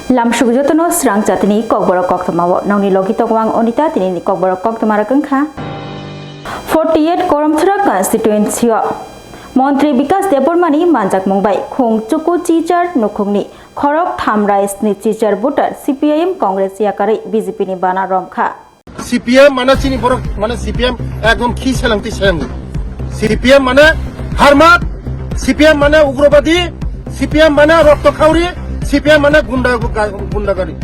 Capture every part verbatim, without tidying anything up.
Lamsuk jotono srang chatini kokborok koktwmao nongni logi tongo ang Onita, tinini kokborok koktwma rok wngkha. Forty eight Koromthura constituency o Montri Bikas Debbarmani manjakmung bai Khungchuku Chichar nukhungni khorok thamrai sni chichar voter C P I M Congress yakarwi B J P ni bana romkha. C P M mane chini borok mane C P M ekdom khi selengti seleng. C P M mane harmat, C P M mane ugrobadi, C P M mane rokto khauri, C P M mane gunda gundagari.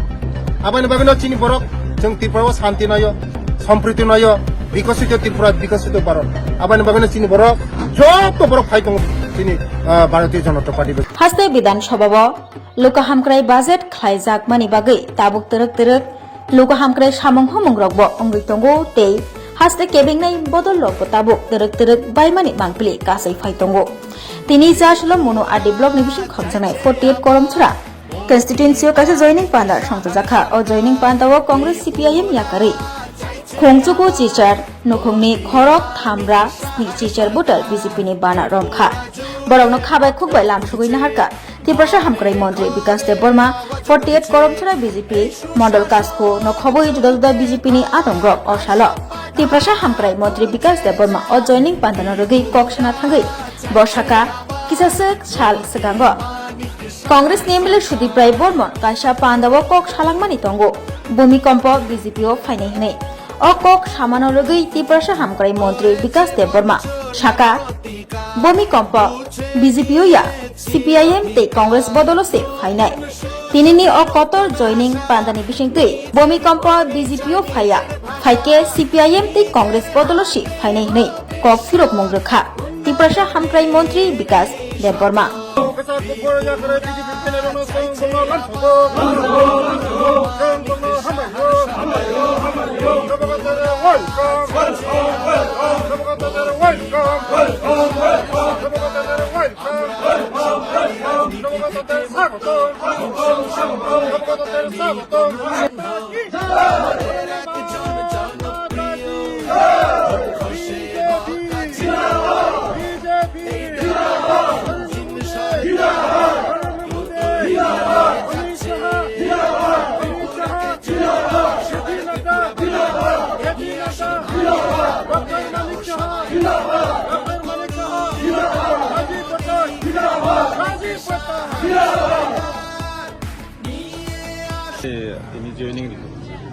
Abani bagwino chini borok chwng Tripura o santi nayo, sompriti nayo, bikosito Tripura, bikosito Bharat. Abani bagwino chini borok joto borok phai tongo chini, ah, Bharatiya Janata Party bai. Haste Bidhan Sabha o Luku hamkrai budget khlaijakmani bagwi tabuk twrwk twrwk luku hamkrai samung humung rokbo wngwi tongo tei haste kebengni bodol rokbo tabuk twrwk twrwk baimani mangpili kasai phai tongo. Tini Chasolo Monu R D block ni bising khomjaknai forty eight Koromthura constituency o kaisa joining pandal songchajakha. O joining pandal o Congress C P I M yakarwi Khungchuku Chichar nukhungni khorok thamra sni chichar voter B J P ni bana romkha. Borokno khabai khukbai lamsugwi naharkha. Tiprasa hamkrai montri Bikas Debbarma, forty eight Koromthura B J P, Mondol Kasko no khoboi juda juda B J P ni adongrok o salo. Tiprasa hamkrai montri Bikas Debbarma o joining pandano rwgwi kok sana thangwi bo saka kisaswk sal swkango Congress ni M L A Sudip Rai Bormon kaisa pandao kok salangmani tongo, Bhumikompo B J P o phainai hwnwi. O kok samano rwgwi Tiprasa hamkrai montri Bikas Debbarma saka, Bhumikompo B J P o ya, C P I M tei Congress bodolo se phainai. Tinini o kotor joining pandani bisingtwi Bhumikompo B J P o phaiya, phaikhe C P I M tei Congress bodolo se phainai hwnwi kok phirokmung rwkha Tiprasa hamkrai montri Bikas Debbarma.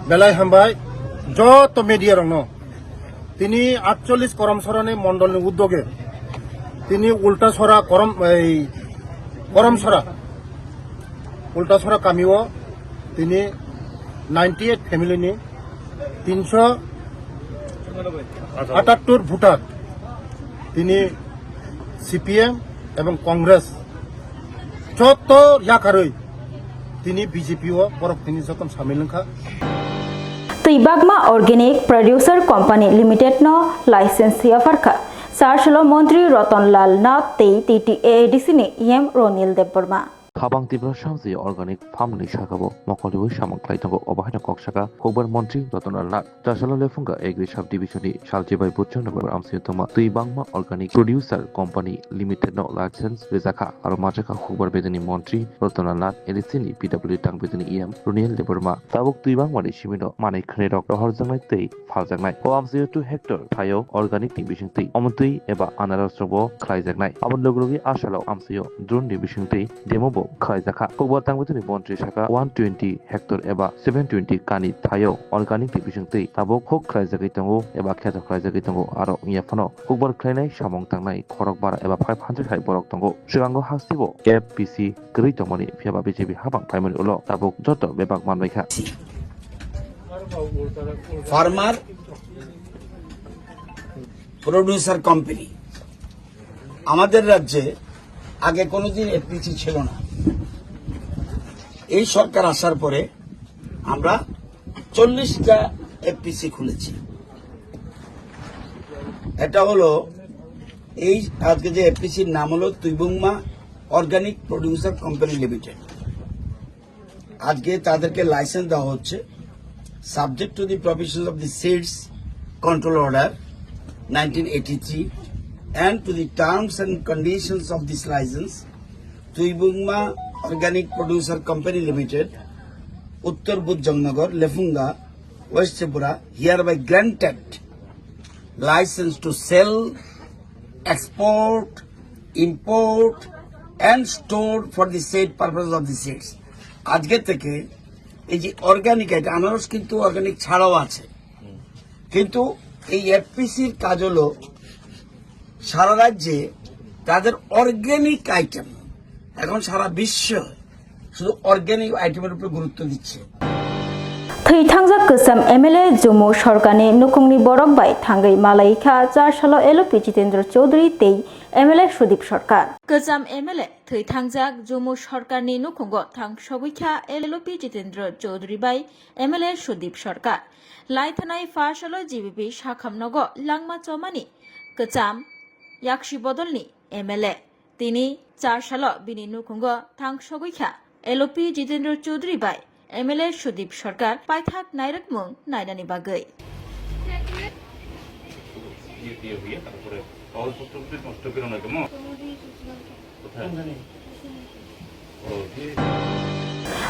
Belai hambai joto media rokno. Tini atchollish Koromsorani mondolni uddoge tini Ultasora Korom, ei, Koromsora, Ultasora kamio tini ninety eight family ni tinso atattur voter tini C P M ebong Congress joto yakarwi tini B J P o borok tini jotono samil wngkha. Twibakma Organic Producer Company Limited no license yapharkha Chasolo montri Roton Lal Nath tei T T A A D C ni E M Ronil Debbarma. Khabang Tripura samsi organic farm ni saka bo mokol riwi samung khlai tongo, obo haino kok saka Khukbar montri Roton Lal Nath. Chasalo Lephunga Agri Sub Division ni salchi bai buchung nokbar amsini tongma Twibangma Organic Producer Company Limited no license rijakha, aro majakha Khukbar bedeni montri Roton Lal Nath, A D C ni P W D tang bedeni E M Ronil Debbarma. Tabuk Twibangma ni simino manwi khwnwi rok rohorjaknai tei phaljaknai. O amsio two hectare thaio organic ni bisingtwi omtwi eba anaros rokbo khlaijaknai. Aboni loglogi a salo amsio drone ni bisingtwi demo bo khlaijakha. Kokbar tangwi tini montri saka one twenty hectare eba seven twenty kani thaio organic ni bisingtwi tabuk huk khlaijagwi tongo eba kheto khlaijagwi tongo. Aro wngya phano kokbar khlainai samung tangnai khorok bara eba five hundred hai borok tongo. Swkango hasteo F P C kwrwi tongmani, phiyaba B J P habang phaimani ulo tabuk joto bebak manbaikha. Farmer Producer Company আমাদের রাজ্যে আগে কোনোদিন এফপিসি ছিল না। এই সরকার আসার পরে আমরা চল্লিশটা এফপিসি খুলেছি। এটা হলো এই আজকে যে এফপিসির নাম হলো তুইবুংমা অর্গানিক প্রডিউসার কোম্পানি লিমিটেড। আজকে তাদেরকে লাইসেন্স দেওয়া হচ্ছে, subject to the provisions of the Seeds Control Order nineteen eighty-three and to the terms and conditions of this license, Tuibungma Organic Producer Company Limited Uttar Bujangnagar, Lefunga, West Tripura, hereby granted license to sell, export, import and store for the said purpose of the seeds. আজকে থেকে এই যে organic item, আনারস কিন্তু অর্গানিক ছাড়াও আছে, কিন্তু এই এফপিসির কাজ হলো সারা রাজ্যে তাদের অর্গানিক আইটেম, এখন সারা বিশ্ব শুধু অর্গানিক আইটেমের উপরে গুরুত্ব দিচ্ছে। Thwi thangjak kwcham M L A Jumu Sarkarni nukhungni borok bai thangwi malai kha char salo L O P Jitendra Chaudhary tei M L A Sudip Sarkar. Kwcham M L A thwi thangjak Jumu Sarkarni nukhungo thang sogwi kha L O P Jitendra Chaudhary bai M L A Sudip Sarkar. Lai thanai pha salo G B P sakham nogo langma chomani kwcham yaksi bodolni M L A. Tini char salo bini nukhungo thang sogwi kha L O P Jitendra Chaudhary bai M L A Sudip Sarkar paithak nairwkmung nainani bagwi.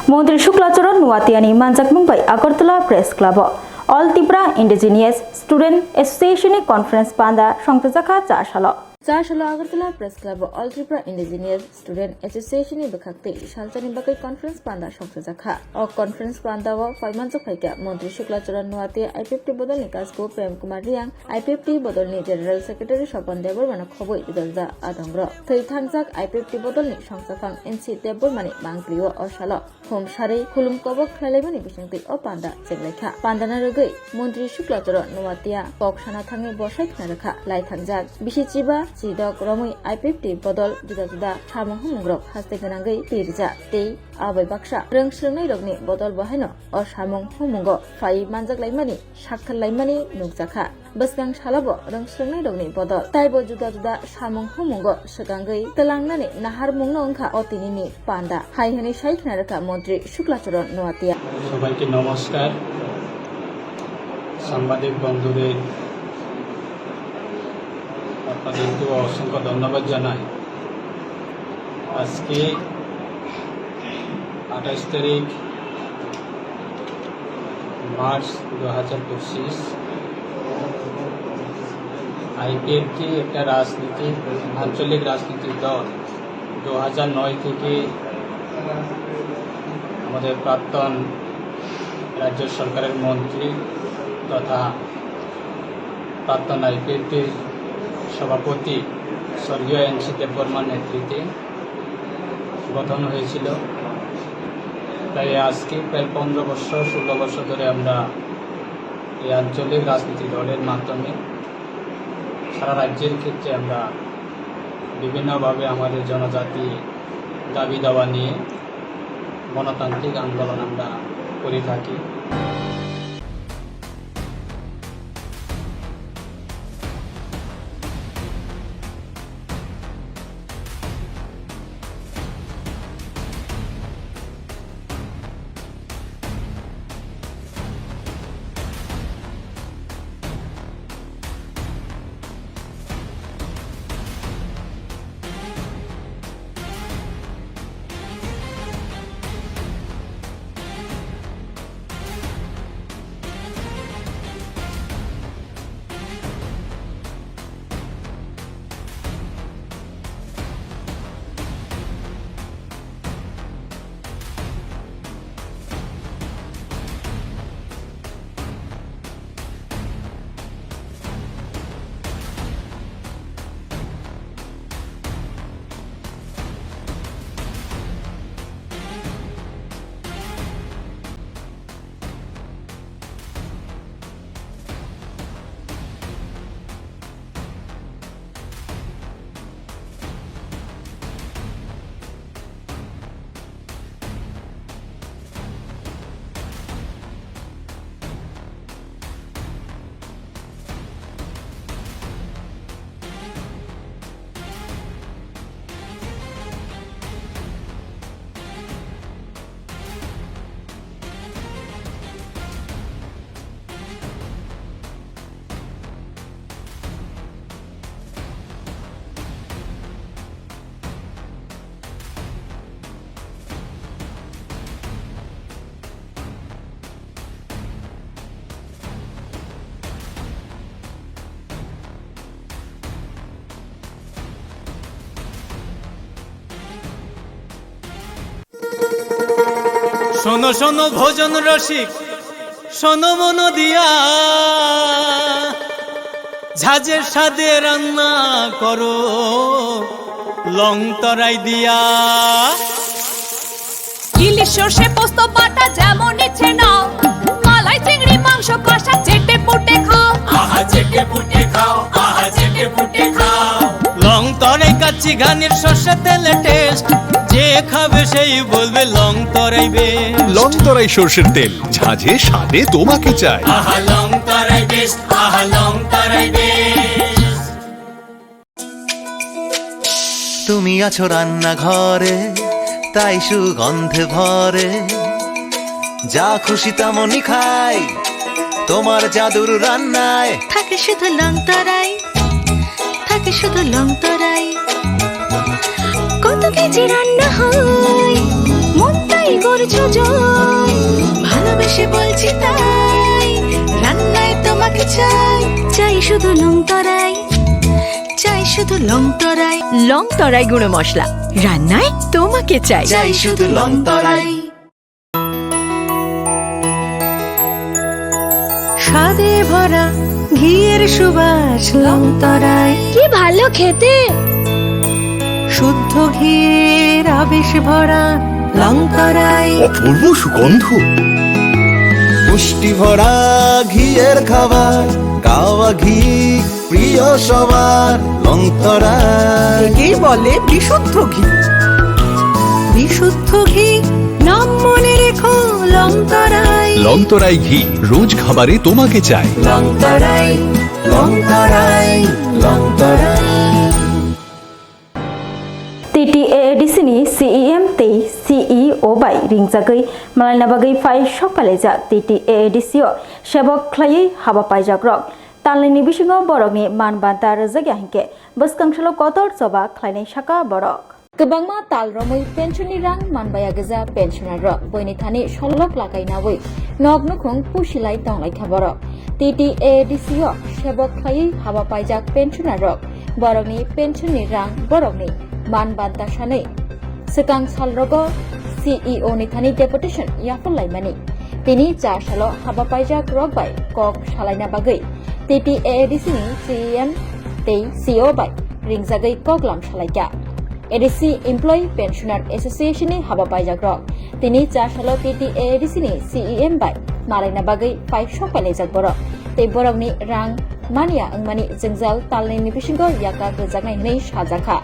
Montri Shukla Charan Noatiani manjakmung bai Agartala Press Club o All Tripura Indigenous Student Association ni conference panda songchajakha char salo. Char salo Agartala Press Club o All Tripura Indigenous Student Association ni bwkhaktwi salsani bagwi conference panda songchajakha. O conference panda o paimanjak phaikha Montri Shukla Charan Noatia, I P F T bodolni kasku Prem Kumar Riang, I P F T bodolni General Secretary Swapan Debbarmano khobwi juda juda adongrok. Thwi thangjak I P F T bodolni songchaphang N C Debbarmani mangpli o o salo. Khum sarwi khulum kobok khlailaimani bisingtwi o panda chenglaikha. Pandano rwgwi Montri Shukla Charan Noatia kok sana thangwi bosai khna rwkha. Lai thangjak bisi chiba chidok romwi I P F T bodol juda juda samung humungrok haste gwnangwi pirjak tei abai baksa rwng swrwngnairokni bodol bo haino o samung humungo phai manjaklaimani, sakthar laimani nukjakha. Bwskang salabo rwng swrwngnairokni bodol taibo juda juda samung humungo swkangwi twlangnani naharmungno wngkha o tinini panda, hai hwnwi sai khna rwkha Montri Shukla Charan Noatia. সবাইকে নমস্কার। সাংবাদিক বন্ধুদের আপনাদেরকেও অসংখ্য ধন্যবাদ জানাই। আজকে আঠাশ তারিখ মার্চ দু হাজার পঁচিশ। আইপিএফটি একটা রাজনীতি, আঞ্চলিক রাজনীতির দল। দু হাজার নয় থেকে আমাদের প্রাক্তন রাজ্য সরকারের মন্ত্রী তথা প্রাক্তন আইপিএফটির সভাপতি স্বর্গীয় এনসি দেববর্মার নেতৃত্বে গঠন হয়েছিল। তাই আজকে প্রায় পনেরো বছর, ষোলো বছর ধরে আমরা এই আঞ্চলিক রাজনীতি দলের মাধ্যমে সারা রাজ্যের ক্ষেত্রে আমরা বিভিন্নভাবে আমাদের জনজাতি দাবি দাওয়া নিয়ে গণতান্ত্রিক আন্দোলন আমরা করে থাকি। শোনো শোনো ভোজন রসিক, শোনো মন দিয়া, ঝাঁঝের স্বাদে রান্না করো লং তরাই দিয়া। ইলিশ সর্ষে পোস্ত বাটা যেমন ইচ্ছে নাও, মালাই চিংড়ি মাংস কষা চেটে পুটে খাও। আহা চেটে পুটে খাও, আহা চেটে পুটে খাও। লং তরাই কাচ্চি ঘানির সর্ষে তেলে টেস্ট, যে খাবে সেই বলবে লং তরাই বেশ। লং তরাই সর্ষের তেল, ঝাঁঝে স্বাদে তোমাকে চাই। আহা লং তরাই বেশ, আহা লং তরাই বেশ। তুমি আছো রান্নাঘরে, তাই সুগন্ধে ভরে। যা খুশি তেমনই খাই তোমার জাদুর রান্নায়। থাকে শুধু লং তরাই, থাকে শুধু লং তরাই। কত কেজি রান্না হয়, মনটাই করছো জয়। ভালোবেসে বলছি তাই, রান্নায় তোমাকে চাই। চাই শুধু লং তরাই, চাই শুধু লং তরাই। লং তরাই গুঁড়ো মশলা, রান্নায় তোমাকে চাই। চাই শুধু লং তরাই। স্বাদে ভরা ঘিয়ের সুবাস লং তরাই। কি ভালো খেতে! শুদ্ধ ঘিয়ের আবেশ ভরা লং তরাই। অপূর্ব সুগন্ধ। পুষ্টি ভরা ঘিয়ের খাবার, গাওয়া ঘি প্রিয় সবার লং তরাই। একেই বলে বিশুদ্ধ ঘি। বিশুদ্ধ ঘি, নাম মনে রেখো লং তরাই। লং তরাই ঘি, রোজ খাবারে তোমাকে চাই। লং তরাই, লং তরাই, লং তরাই। T T A A D C ni C E M tei C E O bai ringjagwi malaina bagwi phai sok pailaijak T T A A D C o sebok khlaiwi haba paijak rok. Talnini bisingo borokni man banta rwjakya hinkhe bwskang salo kotor choba khlainai saka borok. Kwbangma tal romwi pension ni rang manbaya gwja pensioner rok, boini thani solok lakai nawi nok nukhung pusilai tonglaikha borok. T T A D C o sebok khlaiwi haba paijak pensioner rok, borokni pension ni rang borokni man banta sanwi swkang sal rogo C E O ni thani deputation yaphar laimani. Tini cha salo haba paijak rok bai kok salaina bagwi T T A A D C ni C E M tei C E O bai ringjagwi koklam salaikha. A D C Employee Pensioner Association ni haba paijak rok tini cha salo T T A A D C ni C E M bai malaina bagwi phai sok pailaijak borok tei borokni rang mania wngmani jwngjal talnini bisingo yaka rwjaknai hwnwi sajakha.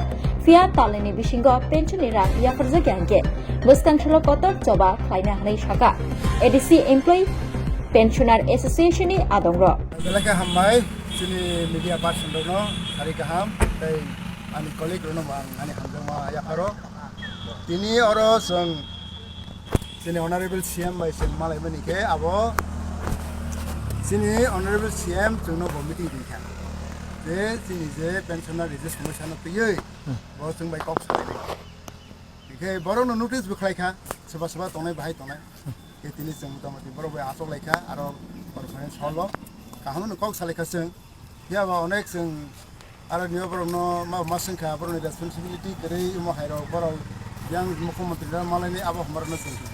Phiya talnini bisingo pension ni rang yapharjakya hinkhe bwskang salo kotor choba khlaina hwnwi sakha A D C Employee Pensioner Association ni adongrok. Belai khe hambai chini media person rokno sari kaham tei ani colleague rokno bo ang ani hamjakma yapharo. Tini oro chwng chini Honorable C M bai chwng malaimani khe abo chini Honorable C M chwngno bo meeting twi kha je chini je pensioner ni je somosya no twiwi bo chwng bai kok salainai. Hingkhe borokno notice bo khlai kha, soba soba tongnai bahai tongnai. Khe tini chwng motamoti borok bai achuk lai kha, aro conference hall o kaham no kok salai kha chwng. Phiya ba onek chwng aro niyo borokno ma ma swng kha, borokni responsibility kwrwi omo hai rok borok yang mukhyamantri rok malainai abo hamar no chwng khe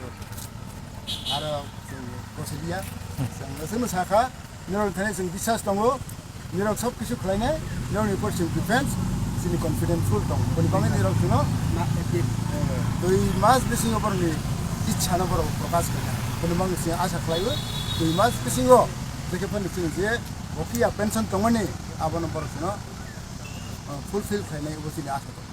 aro chwng gosiliya. Chwng no chwngno sa kha, Norok thani chwng biswas tongo, norok sob kisu khlainai, norokni upor chwng defense, chini confidence full tongo. Boni bagwi norok chwngno na, eh, dui mas bisingo borokni ichha no borok prokash khainai. Boni bagwi chwng asa khlaio, dui mas bisingo jekhe phano chwng je bokiya pension tongmani, abono borok chwngno, eh, fulfill khlainai, obo chini asa tongo.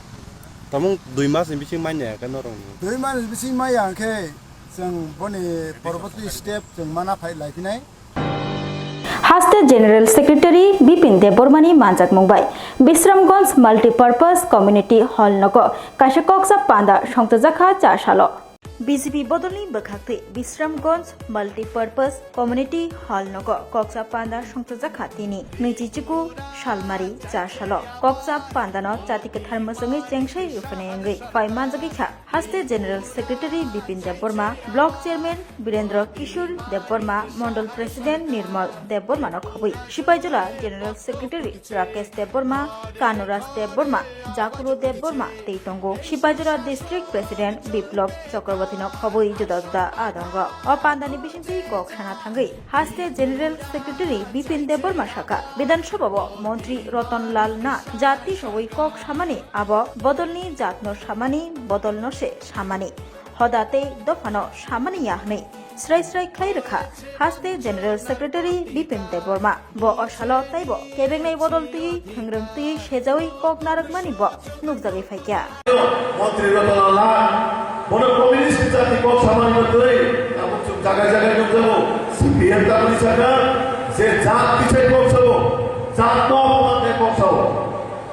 Tamung dui mas ni bising manya khe norokni? Dui mas ni bising maya hwnkhe chwng boni porborti step chwng mana phai lai phinai. Haste General Secretary Bipin Debbarmani manjakmung bai Bisramganj Multipurpose Community Hall nogo kaisa koksa panda songchajakha cha salo. B J P bodolni bwkhaktwi Bisramganj Multipurpose Community Hall nogo koksa panda songchajakha tini nwichi chuku salmari cha salo. Koksa pandano chati kwthar mwchangwi chengsai rwphanai wngwi pai manjagwi kha. Haste General Secretary Bipin Debbarma, Block Chairman Birendra Kishore Debbarma, Mondol President Nirmal Debbarma no khobwi, Sipaijala General Secretary Rakesh Debbarma, Kanuraj Debbarma, Jakulu Debbarma tei tongo. Sipaijala District President Biplab Chakraborty no khobwi juda juda adongrok. O pandani bisingtwi kok sana thangwi Haste General Secretary Bipin Debbarma sakha, Bidhan Sabha o Montri Ratan Lal Nath jat tisawi kok samani abo bodolni jatno samani, bodolno se samani, hoda tei dophano samani ya hwnwi srai srai khlai rwkha Haste General Secretary Bipin Debbarma. Bo o salo taibo kebengnai bodol twiwi, thwngrwng twiwi sejawi kok narwkmani bo nukjagwi phaikha. Montri Ratan Lal Nath, bono communist jati kok samani bo twi, tabuk chwng jaga jaga nukjago, C P M tamni saka, je jat tisai kok sao, jat no apman de kok sao.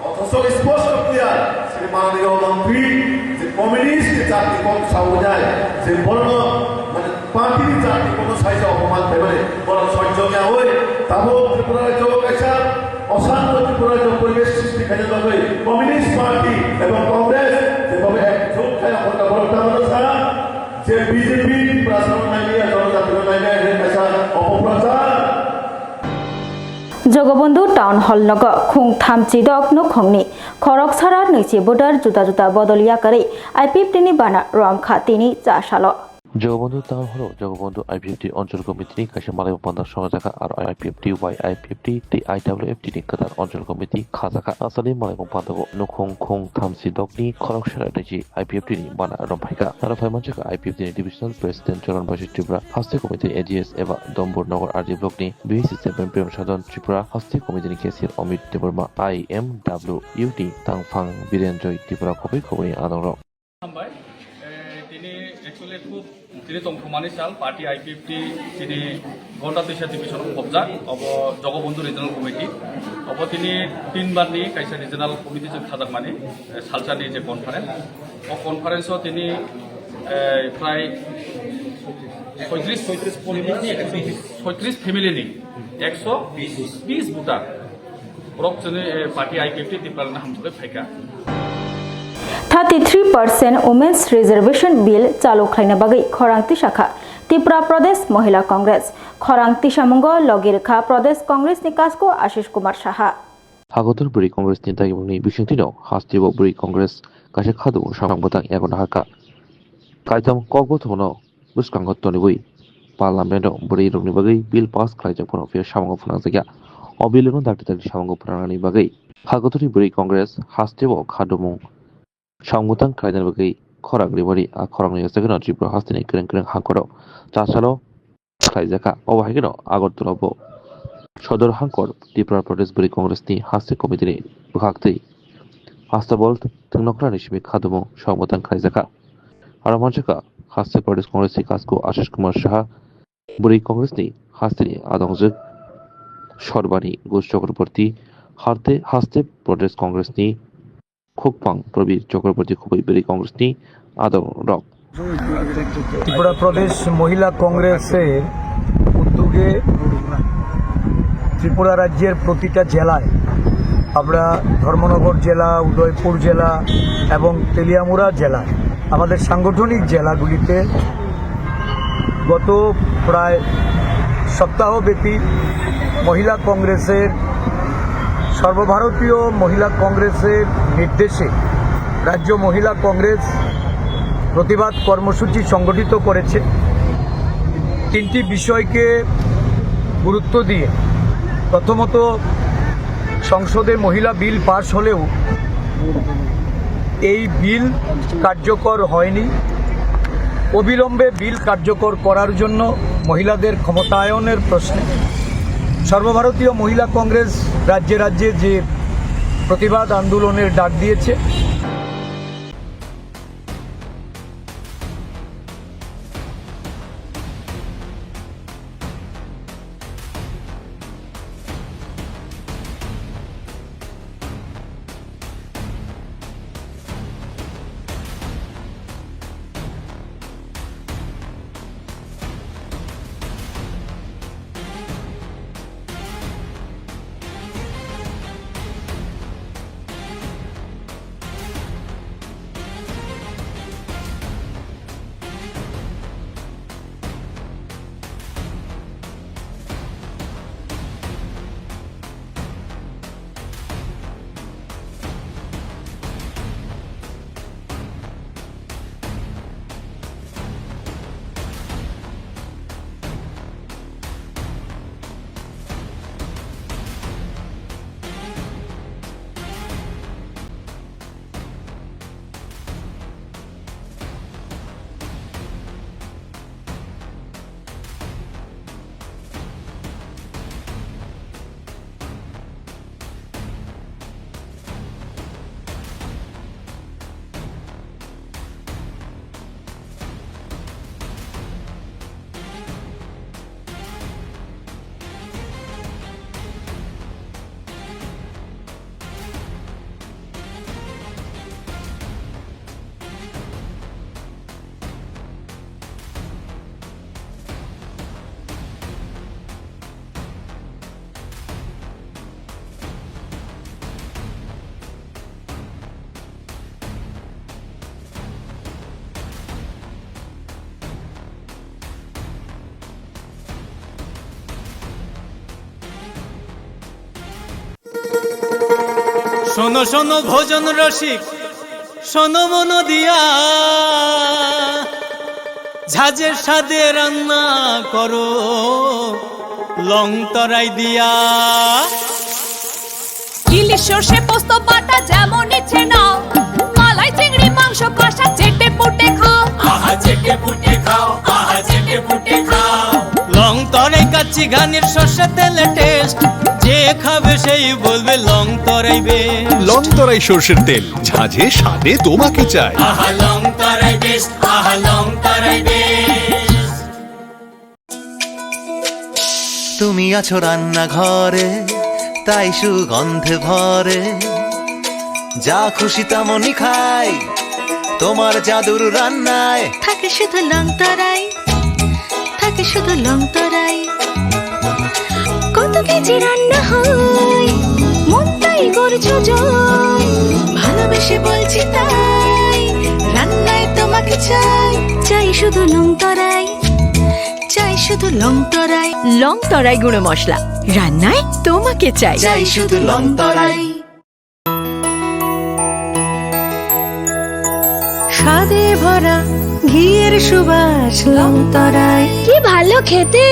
Othocho sposto clear, Shri Mananiya Montri, je communist jati kok sao jai, je bono, mane, Party ni jat ni kono saisa opoman khaimani borok sojjo ya oi, tabuk Tripura rajyo kaisa osanto Tripura rajyo poribesh srishti khaina bagwi Communist Party ebong Congress jebhabe ekjut khai aphorkha borok tabuk sa je B J P Tripura salo nailiya, jonojatino nailiya hwnwi kaisa opoprochar. Jogobondhu Town Hall nogo khung thamchi dok nukhungni khorok sara nwichi voter juda juda bodol yakarwi I P F T ni bana romkha tini cha salo. Jogobondhu Town Hall o Jogobondhu I P F T Onchol Committee ni kaisa malaimung panda songjajakha, aro I P F T, Y I P F T tei I W F T ni kwtal Onchol Committee khajakha. Asali malaimung panda o nukhung khung thamchi dokni khorok sara nwichi I P F T ni bana romkha. Aro phaimanjakha I P F T ni Divisional President Choron Baisi Tripura, Haste Committee ni A G S eba Dombur Nagar R D Block ni B S C Chairman Prem Sadhan Tripura, Haste Committee ni Cashier Amit Debbarma, I M W ni Tangphang Birenjoy Tripura khobwi khobwi ni adongrok. Hambai. Eh, tini actually khub tini tongthokmani sal party I P F T tini Gonda Twisa Division khobjak, obo Jogobondhu Regional Committee. Obo tini tin bar ni kaisa regional committee jwng khajakmani, eh, salsani je conference. O conference o tini, eh, prai soitris, soitris family ni ekso bis voter. Borok chini, eh, party I P F T Tipralani hamjagwi phaikha. Thirty three percent Women's Reservation Bill chalu khlaina bagwi khorang tisakha Tripura Pradesh Mohila Congress. Khorang tisamungo logi rwkha Pradesh Congress ni kasku Ashish Kumar Saha. Hagotor Bwrwi Congress ni dagimungni bisingtwino hasteo Bwrwi Congress kaisa khaduk samung bwtang yago naharkha. Kaitam kokbo thwngno bwskango tonwi Parliament o bwrwi rokni bagwi bill pass khlaijak phano phiya samungo phwnangjakya. O bill no dakti dakti samungo phwnangnani bagwi Hagotorni Bwrwi Congress hasteo khadumung samung bwtang khlainani bagwi khorang rimani a khorang ni yachagano Tripura hasteni kwrwng kwrwng hangkoro chasalo khlaijakha. Obo hai kheno Agartala bo Sodor hangkor Tripura Pradesh Bwrwi Congress ni haste committee ni bwkhaktwi Astabol thwngnokrani simi khadumung samung bwtang khlaijakha. Aro manjakha, haste Pradesh Congress ni kasku Ashish Kumar Saha, Bwrwi Congress ni hasteni adongjwk Sorbani Ghosh Chakraborty, harte-, haste Pradesh Congress ni khukpang Prabir Chakraborty khubui Bwrwi Congress ni adongrok. Tripura প্রদেশ মহিলা কংগ্রেসের উদ্যোগে ত্রিপুরা রাজ্যের প্রতিটা জেলায় আমরা ধর্মনগর জেলা, উদয়পুর জেলা এবং তেলিয়ামুড়া জেলা, আমাদের সাংগঠনিক জেলাগুলিতে গত প্রায় সপ্তাহব্যাপী মহিলা কংগ্রেসের, সর্বভারতীয় মহিলা কংগ্রেসের নির্দেশে রাজ্য মহিলা কংগ্রেস প্রতিবাদ কর্মসূচি সংগঠিত করেছে। তিনটি বিষয়কে গুরুত্ব দিয়ে, প্রথমত, সংসদে মহিলা বিল পাশ হলেও এই বিল কার্যকর হয়নি। অবিলম্বে বিল কার্যকর করার জন্য মহিলাদের ক্ষমতায়নের প্রশ্নে সর্বভারতীয় মহিলা কংগ্রেস রাজ্যে রাজ্যে যে প্রতিবাদ আন্দোলনের ডাক দিয়েছে, শোনো শোনো ভোজন রসিক, শোনো মন দিয়া, ঝাঁঝের স্বাদে রান্না করো লং তরাই দিয়া। ইলিশ সর্ষে পোস্ত বাটা যেমন ইচ্ছে নাও, মালাই চিংড়ি মাংস কষা চেটে পুটে খাও। আহা চেটে পুটে খাও, আহা চেটে পুটে খাও। লং তরাই কাচ্চি ঘানির সর্ষে তেলে টেস্ট, যে খাবে সেই বলবে লং তরাই বেস্ট। লং তরাই সর্ষের তেল, ঝাঁঝে স্বাদে তোমাকে চাই। আহা লং তরাই বেস্ট, আহা লং তরাই বেস্ট। তুমি আছো রান্নাঘরে, তাই সুগন্ধে ভরে। যা খুশি তেমনই খাই, তোমার জাদুর রান্নায়। থাকে শুধু লং তরাই, থাকে শুধু লং তরাই। কত কেজি রান্না হয়, মন তাই করছো জয়। ভালোবেসে বলছি তাই, রান্নায় তোমাকে চাই। চাই শুধু লং তরাই, চাই শুধু লং তরাই। লং তরাই গুঁড়ো মশলা, রান্নায় তোমাকে চাই। চাই শুধু লং তরাই। স্বাদে ভরা ঘিয়ের সুবাস লং তরাই। কি ভালো খেতে!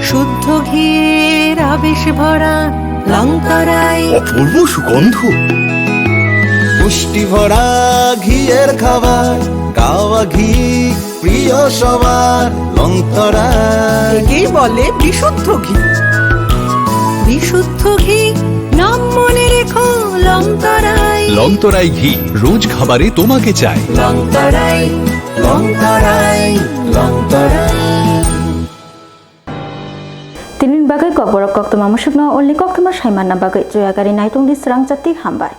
শুদ্ধ ঘিয়ের আবেশ ভরা লং তরাই। অপূর্ব সুগন্ধ। পুষ্টি ভরা ঘিয়ের খাবার, কাওয়া ঘি প্রিয় সবার, লং তরাই। একেই বলে বিশুদ্ধ ঘি। বিশুদ্ধ ঘি, নাম মনে রেখো লং তরাই। লং তরাই ঘি, রোজ খাবারে তোমাকে চাই। লং তরাই, লং তরাই, লং তরাই। Tinin bagwi kokborok koktwma musukno ulni koktwma saimanna bagwi Joyagari naitungdi swrang jati hambai.